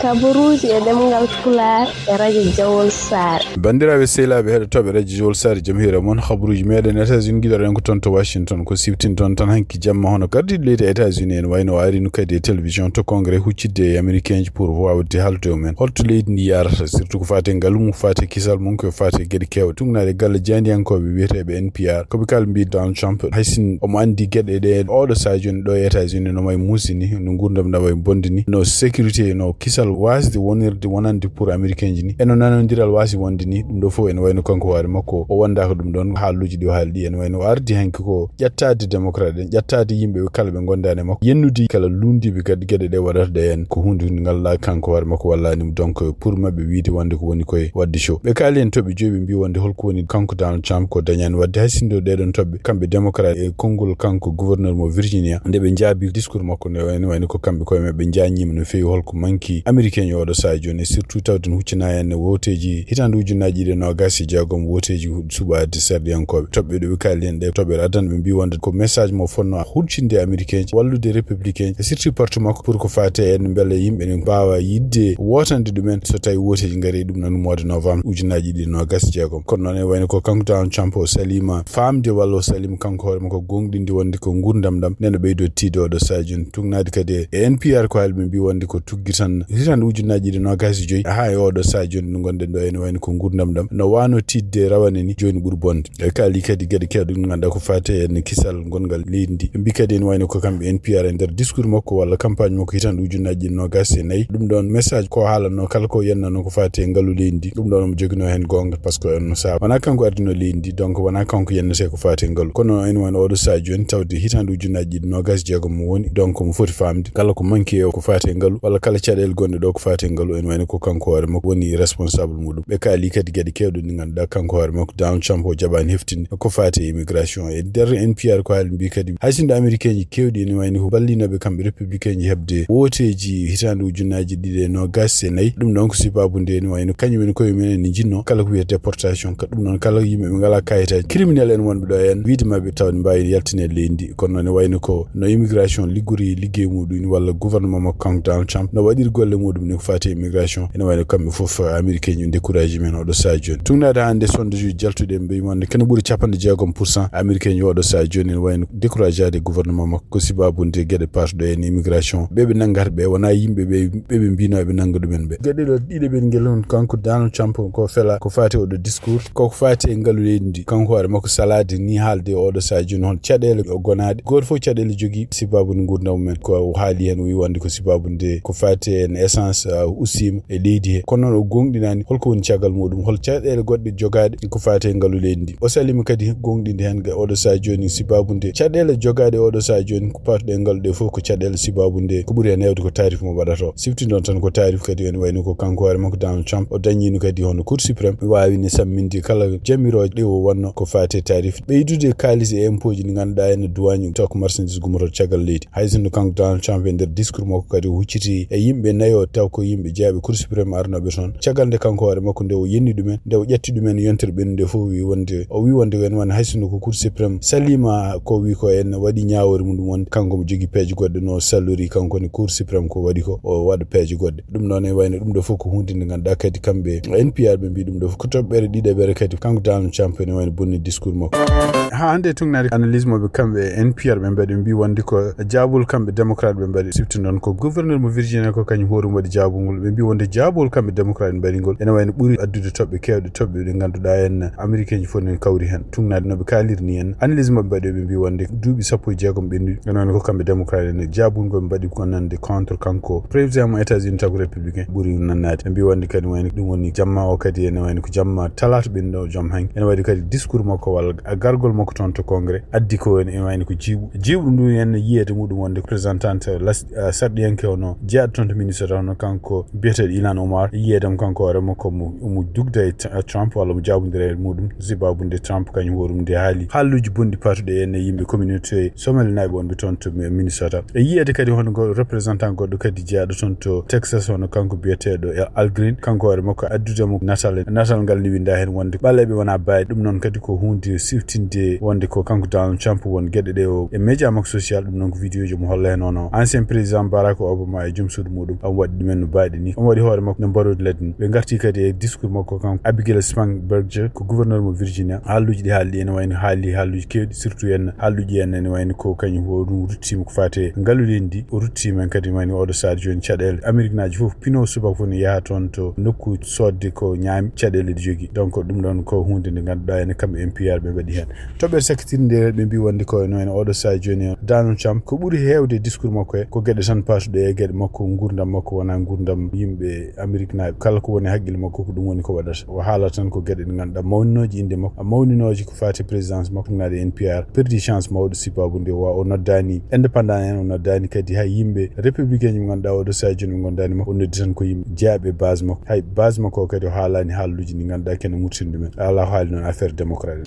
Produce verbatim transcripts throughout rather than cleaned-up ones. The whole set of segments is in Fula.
Kabaruuji e ɗemngal Pulaar e radio Jawol Saare. Banndiraaɓe sehilaaɓe heɗotooɓe radio Jawol Saare, jam hiire mon. Habaruuji meɗen États-Unis, giɗoɗen ko toon to Washington, ko siftin toon tan hanki jamma, hono gardiiɗo leydi États-Unis en wayno o arino kadi e télévision to Congrès huccitde e Américain ji pour waawde haalde e mumen holto leydi ndi yaarata, surtout ko faati e ngalu mum, faati e kisal mum, ko faati e geɗe keewɗe. Tugnaade galle jaandiyankooɓe wiyeteeɓe N P R, ko ɓe kala mbii Donald Trump, hay sin omo anndi geɗe ɗe oɗo sahaa jooni ɗo e États-Unis no may muusi ni, no nguurndam na way bonde ni, no sécurité, no kisal waasde wonirde, wonande pour Américain ji ni, e no nanondiral waasi wonde ni, ɗum ɗo fof ene wayno kanko hoore makko o wondaaka ɗum ɗoon. Haaluuji ɗi o haali ɗi ene wayno o ardi hanki ko ƴettaade démocrate en, ƴettaade yimɓe ɓe kala ɓe ngondaani e makko, yennude kala luundiiɓe kadi geɗe ɗe waɗata ɗe en, ko huunde nde ngannduɗaa kanko hoore makko wallaani mo. Donc, pour maɓɓe wiide wonde ko woni koye waɗde show. Ɓe kaali en toɓɓe joyi, ɓe mbii wonde holko woni kanko Donald Trump ko dañaani waɗde, hay sinno ɗeɗon toɓɓe, kamɓe démocrate e konngol kanko gouverneur mo Virginia, nde ɓe njaabi discours makko nde, ene wayno ko kamɓe koye maɓɓe njaññiima no feewi holko manki Américain ji oɗo sahaa jooni, e surtout tawde no huccana en wooteeji hitaande ujunnaaji ɗiɗi e noogaas e jeegom, wooteeji suɓaade sarɗiyankooɓe. Toɓɓe ɗo ɓe kaali en ɗe toɓɓe addana ɓe mbii wonde ko message mo fotno huccinde Américain ji, wallude républicain ji, e surtout parti makko pour ko faati en mbele yimɓe ne mbaawa yiɗde wootande ɗumen so tawi wooteeji ngari ɗum noon mois de novembre ujunnaaji ɗiɗi e noogaas e jeegom. Kono noon ene wayno ko kanko Donald Trump o saliima faamde walla o saliima kanko hoore makko goongɗinde wonde ko nguurndam ɗam nena ɓeydo tiiɗde oɗo sahaa jooni. Tugnaade kadi e N P R ko haali ɓe mbii wonde ko tuggi tan hitaande ujunnaaji ɗiɗi e noogaas e joyi haa e oɗo sahaa jooni nde ngonɗen ɗo ene wayno ko nguurndam ɗam no waano tiiɗde rawane ni jooni ɓuri bonde. E kaali kadi geɗe keewɗe ɗum ngannduɗaa ko faati en kisal ngongal leydi ndi. Ɓe mbii kadi ene wayno ko kamɓe N P R e nder discours makko walla campagne makko hitaande ujunnaaji ɗiɗi e noogaas e nayi. Ɗum ɗoon message ko haalanno kala ko yennano ko faati e ngalu leydi ndi. Ɗum ɗoon omo joginoo heen goonga par ce que on no sahaa wonaa kanko ardino leydi ndi, donc wonaa kanko yennetee ko faati e ngalu. Kono ene wayno oɗo sahaa jooni tawde hitaande ujunnaaji ɗiɗi e noogaas e jeegom mo woni, donc omo foti faamde kala ko manki e ko faati e ngalu walla kala caɗeele gonɗe ɗo ko faati e ngalu, ene wayno ko kanko hoore makko woni responsable muɗum. Ɓe kaali kadi geɗe keewɗe ɗe ngannduɗaa kanko hoore makko Donald Trump o jaɓaani heftinde ko faati e immigration. E nder N P R ko haali mbii kadi hay sinno Américain ji keewɗi ene wayno ko ballinooɓe kamɓe républicain ji heɓde wooteeji hitaande ujunnaaji ɗiɗi e noogaas e nayi. Ɗum ɗoon ko sababu nde ene wayno kañum en koye mumen ene njinnoo kala ko wiyetee déportation, ka ɗum noon kala yimɓe ɓe ngalaa kayitaaji, criminel en wonɓe ɗo en, wiide maɓɓe tawde mbaawi yaltine leydi ndi. Kono noon ene wayno ko no immigration liggori liggey muɗum walla gouvernement makko kanko Donald Trump no waɗiri golle muɗum ni ko faati e immigration. Ene wayno kamɓe fof Américain ji découragé men oɗo sahaa jooni. Tugnaade hannde sondage uji jaltuɗi en mbii wonde kene ɓuri capanɗe jeegom pour cent Américain ji oɗo sahaa jooni ene wayno découragé aade gouvernement makko ko sababu nde geɗe paatuɗo en immigration. Ɓe ɓe nanngata ɓe wonaa yimɓe ɓe, ɓe ɓe mbiinoo ɓe nannga ɗumen ɓe. Geɗe ɗo ɗiɗo ɓe ngel hon kanko Donald Trump ko fela ko faati oɗo discours, koko faati e ngalu leydi ndi. Kanko hoore makko salaade ni haalde oɗo sahaa jooni hol caɗeele o gonaaɗe. Gooto fof caɗeele jogii sababu nde nguurndam mumen. Ko o haali heen o wi wonde ko sababu nde ko faati en essence, uh, ustiima e leydi he. Kono noon o goongɗinaani holko woni caggal muɗum, hol caɗeele goɗɗe jogaaɗe ko faati e ngalu leydi ndi. O saliima kadi goongɗinde heen ga oɗo sahaa jooni sababu nde caɗeele jogaaɗe oɗo sahaa jooni ko paatuɗe e ngalu ɗe fof ko caɗeele sababu nde ko ɓuri heen heewde ko taarif mo waɗata o. Siftinɗon tan ko taarif kadi ene wayno ko kanko hoore makko Donald Trump o dañiino kadi hono Cour suprême waawino samminde kala jamirooje ɗe o wonno ko faati e taarif. Ɓeydude kaalis e impôt ji ɗi ngannduɗaa ene duwaañi taw ko marchandise gummoto caggal leydi. Hay sinno kanko Donald Trump e nder discours makko kadi o hucciti e yimɓe nayo taw ko yimɓe jeeyaɓe Cour suprême arnooɓe toon. Caggal nde kanko hoore makko nde o yenni ɗumen, nde o ƴetti ɗumen yontere ɓennude fof wi wonde, o wi wonde en woni hay sinno ko Cour suprême saliima ko wi ko en waɗi ñaawoore muɗum wonde kanko mo jogii peeje goɗɗe no sallori kanko ne Cour suprême ko waɗi ko o waɗa peeje goɗɗe. Ɗum noon e wayno ɗum ɗo fof ko huunde nde ngannduɗaa kadi kamɓe N P R ɓe mbii ɗum ɗo fof ko toɓɓere ɗiɗaɓere kadi kanko Donald Trump ene wayno bonni discours makko. Haa hannde e tugnaade analyse maɓɓe kamɓe e N P R ɓe mbaɗi mbii wonde ko jaabol kamɓe démocrate ɓe mbaɗi sifti noon ko gouverneur mo Virginia ko kañum hoore mum waɗi jaabol ngol. Ɓe mbii wonde jaabol kamɓe démocrate ɓe mbaɗi ngol ene wayno ɓuri addude toɓɓe keewɗe toɓɓe ɗe ngannduɗaa en Américain ji fof ene kawri heen. Tugnaade no ɓe kaaliri ni en analyse maɓɓe mbaɗi ɓe mbii wonde duuɓi sappo e jeegom ɓennuɗi ene wayno ko kamɓe démocrate en jaabol ngol ɓe mbaɗi ko nande contre kanko président mo États-Unis taw ko républicain ɓuri nannaade. Ɓe mbii wonde kadi wayno ɗum woni jamma o kadi ene wayno ko jamma talaata ɓennuɗo jom hanki. Ene waɗi kadi discours makko walla gargol makko toon to Congrès addi ko ene wayno ko jiiɓu. Jiiɓu ndu ene yiyeede muɗum wonde président sarɗiyanke hono jeyaɗo toon to Minnesota hono kanko biyeteeɗo Ilhan Omar yiyeede mo kanko hoore makko mo omo dugda e Trump walla mo jaabondira e muɗum sababu nde Trump kañum hoore mum nde haali haalluuji bonɗi paatuɗi en e yimɓe communauté Somalinaaɓe wonɓe toon to Minnesota. E yiyeede kadi hono goɗɗo représentant goɗɗo kadi jeyaɗo toon to Texas hono kanko biyeteeɗo Al Green, kanko hoore makko addude mo natal, natal ngal ne winda heen wonde ɓaleeɓe wonaa baali. Ɗum noon kadi ko huunde siftinde wonde ko kanko Donald Trump won geɗe ɗe o e média makko social, ɗum noon ko vidéo ji mo holla heen, hono ancien président Barack Obama e joom suudu muɗum, omo waɗi ɗumen no baaɗi ni, omo waɗi hoore makko no mbaroodi ladde ni. Ɓe ngarti kadi e discours makko kanko Abigail Spanberger, ko gouverneur mo Virginia, haalluuji ɗi haaldi ene wayno haali haalluuji keewɗi, surtout en haalluuji en ene wayno ko kañum o ɗum ruttiima ko faati e ngalu leydi ndi, o ruttiima en kadi wayno oɗo sahaa jooni caɗeele Ameriknaaji fof pino subaka fof ne yaha toon to nokku soodde ko ñaami caɗeele ɗe jogii. Donc ɗum ɗoon ko huunde nde ngannduɗaa ene kamɓe N P R ɓe mbaɗi heen. Toɓɓere sakkitinde nde ɓe mbii wonde ko no en oɗo sahaa jooni o Donald Trump, ko ɓuri heewde discours makko he ko geɗe tan paatuɗe e geɗe makko, nguurndam makko, wonaa nguurndam yimɓe Ameriknaaɓe. Kala ko woni e hakkille makko ko ɗum woni ko waɗata. O haalata tan ko geɗe ɗe ngannduɗaa mawninooje innde makko, mawninooje ko faati e présidence makko, ɗum naɗe N P R perdi chance mawɗo, sibabu nde wa o noddaani indépendant en, o noddaani kadi hay yimɓe républicain ji ɓe ngannduɗaa oɗo sahaa jooni ɓe ngondaani makko, o noddi tan ko yimɓe jeyaaɓe base makko. Hay base makko o kadi o haalaani haalluuji ɗi ngannduɗaa kene murtini ɗumen. Alaa o haali noon affaire démocrate.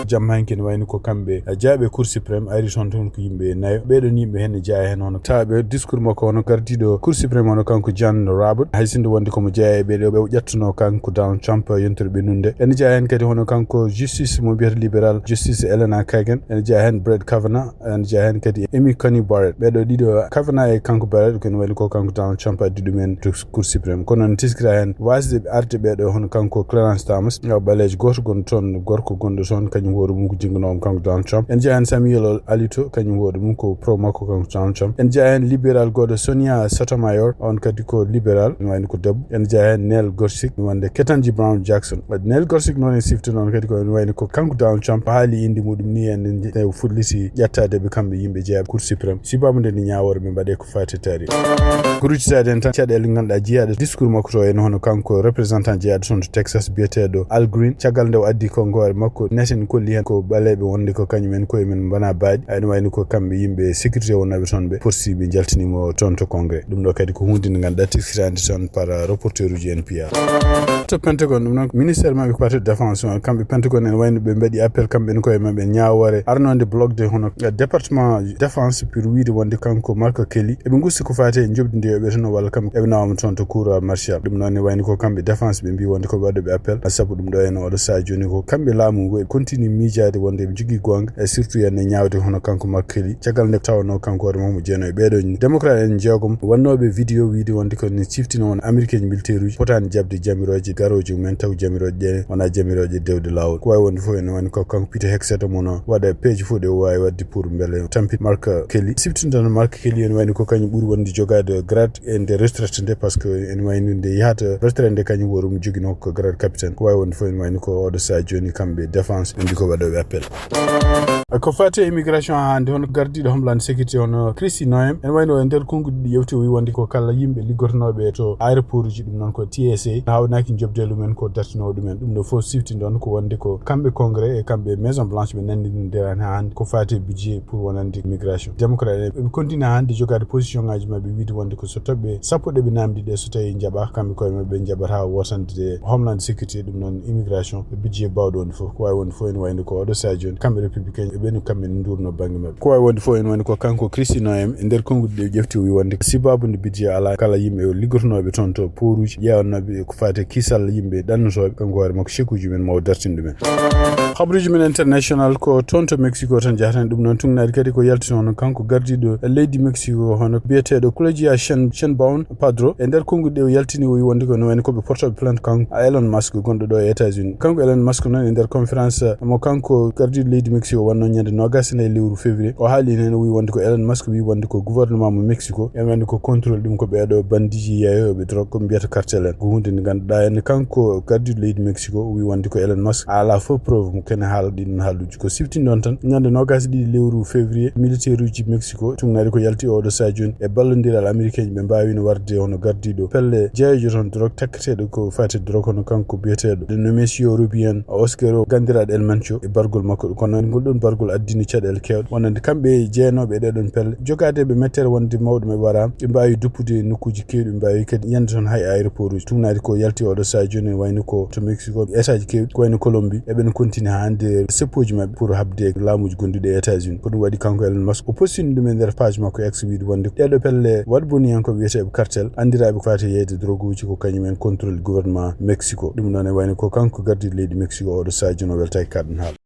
Jamma hanki ne wayno ko kamɓe jeyaaɓe Cour suprême, ari toon toon ko yimɓe nayo. Ɓeeɗoon yimɓe heen ne jeyaa heen hono tawa ɓe discours makko hono gardiiɗo Cour suprême hono kanko John Roberts. Hay sinno wonde komo jeyaa e ɓeeɗo ɓe o ƴattunoo kanko Donald Trump yontere ɓennude. Ene jeyaa heen kadi hono kanko justice mo mbiyata libéral, justice Elena Kagan. Ene jeyaa heen Brett Kavanaugh. Ene jeyaa heen kadi Amy Coney Barrett. Ɓeeɗo ɗiɗo, Kavanaugh e kanko Barrett, ko ene wayno ko kanko Donald Trump addi ɗumen to Cour suprême. Kono ne teskira heen waasde arde ɓeeɗo hono kanko Clarence Thomas, ɓaleejo gooto gonɗo toon, gorko gonɗo toon, kañum hoore mum ko jinnganoowo kanko Donald Trump. Ene jeyaa heen Samuel Alito, kañum hoore mum ko pro makko kanko Donald Trump. Ene jeyaa heen libéral goɗɗo Sonia Sotomayor, on kadi ko libéral, ene wayno ko debbo. Ene jeyaa heen Neil Gorsuch, wonde Ketanji Brown Jackson. Wadde Neil Gorsuch noon e sifte noon kadi ko ene wayno ko kanko Donald Trump haali innde muɗum ni en, en fuɗɗiti ƴettaade ɓe kamɓe yimɓe jeyaaɓe Cour suprême. Sibabu nde ni ñaawoore ɓe mbaɗe ko faati e taariiɓe. Ko ruttitaade en tan caɗeele ngannduɗaa jeyaaɗo discours makko to en hono kanko représentant jeyaaɗo toon to Texas biyeteeɗo Al Green. Caggal nde o addi ko ngoore makko, neten kolli heen ko ɓaleeɓe wonde ko kañum en koye men mbana baaɗi. Ene wayno ko kamɓe yimɓe sécurité wonnooɓe toon ɓe porsi ɓe njaltini mo toon to Congrès. Ɗum ɗo kadi ko huunde nde ngannduɗaa teskitaande toon par reporter uji N P R. To Pentagone, ɗum noon ministère maɓɓe ko faati défense on, kamɓe Pentagone ene wayno ɓe mbaɗi appel kamɓe en koye maɓɓe ñaawoore arnonde bloqué hono département défense pour wiide wonde kanko Mark Kelly eɓe ngusti ko faati e njoɓdi ndi yoɓe toon walla kamɓe eɓe nawama toon to cour martial. Ɗum noon ne wayno ko kamɓe défense ɓe mbi wonde ko waɗoɓe appel, sabu ɗum ɗo en oɗo sahaa jooni ko kamɓe laamu ngu e continue miijaade wonde eɓe njogii goonga e surtout ene ñaawde hono kanko Mark Kelly. Caggal nde tawanoo kanko hoore makko mo jeeno e ɓeeɗo démocrate en jeegom wannooɓe vidéo wiide wonde ko ne ciftina won américain militaire uji potaani jaɓde jamirooje garooje mumen, taw jamirooje ɗe wonaa jamirooje dewde laawol. Ko waawi wonde fof ene wayno ko kanko Pete Hegseth mo no waɗa peeje fof ɗe o waawi waɗde pour mbele tampita Mark Kelly. Siftinta no Mark Kelly ene wayno ko kañum ɓuri wonde jogaade grade e nde retraite nde, par ce que ene wayno nde yahata retraite nde kañum hoore mum joginoo ko grade capitaine. Ko waawi wonde fof ene wayno ko oɗo sahaa jooni kamɓe défense ɓe mbi ko waɗooɓe appel. Ko faati e immigration haa hannde, hono gardiiɗo Homeland Security, hono Kristi Noem, ene wayno e nder konnguɗi ɗi yewti, o wi wonde ko kala yimɓe liggotonooɓe to aéroport uji, ɗum noon ko T S A, hawnaaki njoɓdi mumen ko dartinoo ɗumen. Ɗum ɗo fof sifti ɗoon ko wonde ko kamɓe Congrès e kamɓe Maison Blanche ɓe nanndindirani haa hannde ko faati e budget pour wonande immigration. Démocrate en eɓe continue haa hannde jogaade position ngaji maɓɓe, wiide wonde ko so toɓɓe sappo ɗe ɓe naamndi ɗe, so tawi njaɓaaka, kamɓe koye maɓɓe ɓe njaɓata wotande Homeland Security, ɗum noon immigration, e budget baawɗo wonde fof. Ko waawi wonde fof ene wayno ko oɗo sahaa jooni kamɓe républicain ɓe no kamɓe ne nduurno bannge maɓɓe. Ko waawi wonde fof ene wayno ko kanko Kristi Noem e nder konnguɗi ɗi o ƴefti, o wi wonde sibabu nde budget alaa, kala yimɓe liggotonooɓe toon to pooruuji ƴeewanaɓe ko faati e kisal yimɓe ɗannotooɓe, kanko hoore makko chekuuji men ma o dartin ɗumen. Habaruuji men international ko toon to Mexico tan njahaten. Ɗum noon tuugnaade kadi ko yalti hono kanko gardiiɗo leydi Mexico, hono biyeteeɗo Claudia Sheinbaum Padro, e nder konnguɗi ɗi o yaltini, o wi wonde ko no wayno ko ɓe portooɓe plainte kanko Elon Musk gonɗo ɗo e États-Unis. Kanko Elon Musk noon e nder conférence mo kanko gardiiɗo leydi Mexico wonno ñande noogas e nayi lewru février, o haali heen, o wi wonde ko Elon Musk wi wonde ko gouvernement mo Mexico ene wayno ko contrôle ɗum ko ɓeeɗo bandiiji yeeyooɓe drogue ko mbiyata cartel en. Ko huunde nde ngannduɗaa ene kanko gardiiɗo leydi Mexico o wi wonde ko Elon Musk alaa fof preuve mo kene haala ɗin haaluuji. Ko siftin ɗoon tan, ñande noogas e ɗiɗi lewru février, militaire uji Mexico tuugnaade ko yalti oɗo sahaa jooni e ballondiral américain ɓe mbaawino warde hono gardiiɗo pelle jeeyoojo toon drogue, takketeeɗo ko faati drogue, hono kanko biyeteeɗo Nemesio Rubio Oscuro, ganndiraaɗo El Mencho, e bargol makko. Kono ngol ɗon bargol addini caɗeele keewɗe, wonande kamɓe jeenooɓe e ɗee ɗon pelle, jogaadeeɓe mettere wonde mawɗo maɓɓe waraama, ɓe mbaawi duppude e nokkuuji keewɗi, ɓe mbaawi kadi yande toon hay aéroport uji. Tuugnaade ko yalti oɗo sahaa jooni, wayno ko to Mexico, État ji keewɗi, ko wayno Colombie, eɓen continue haa hannde seppooji maɓɓe pour haɓde e laamuuji gonduɗi e États-Unis. Ko ɗum waɗi kanko Elon Musk, o postini ɗum e nder page makko X, wiide wonde ɗeeɗo pelle waɗboniyankooɓe wiyeteeɓe cartel, anndiraaɓe ko faati e yeeyde droguuji, ko kañum en contrôle gouvernement Mexico. Ɗum noon e wayno ko kanko gardiiɗo leydi Mexico oɗo sahaa jooni, o weltaaki ka ɗum haala.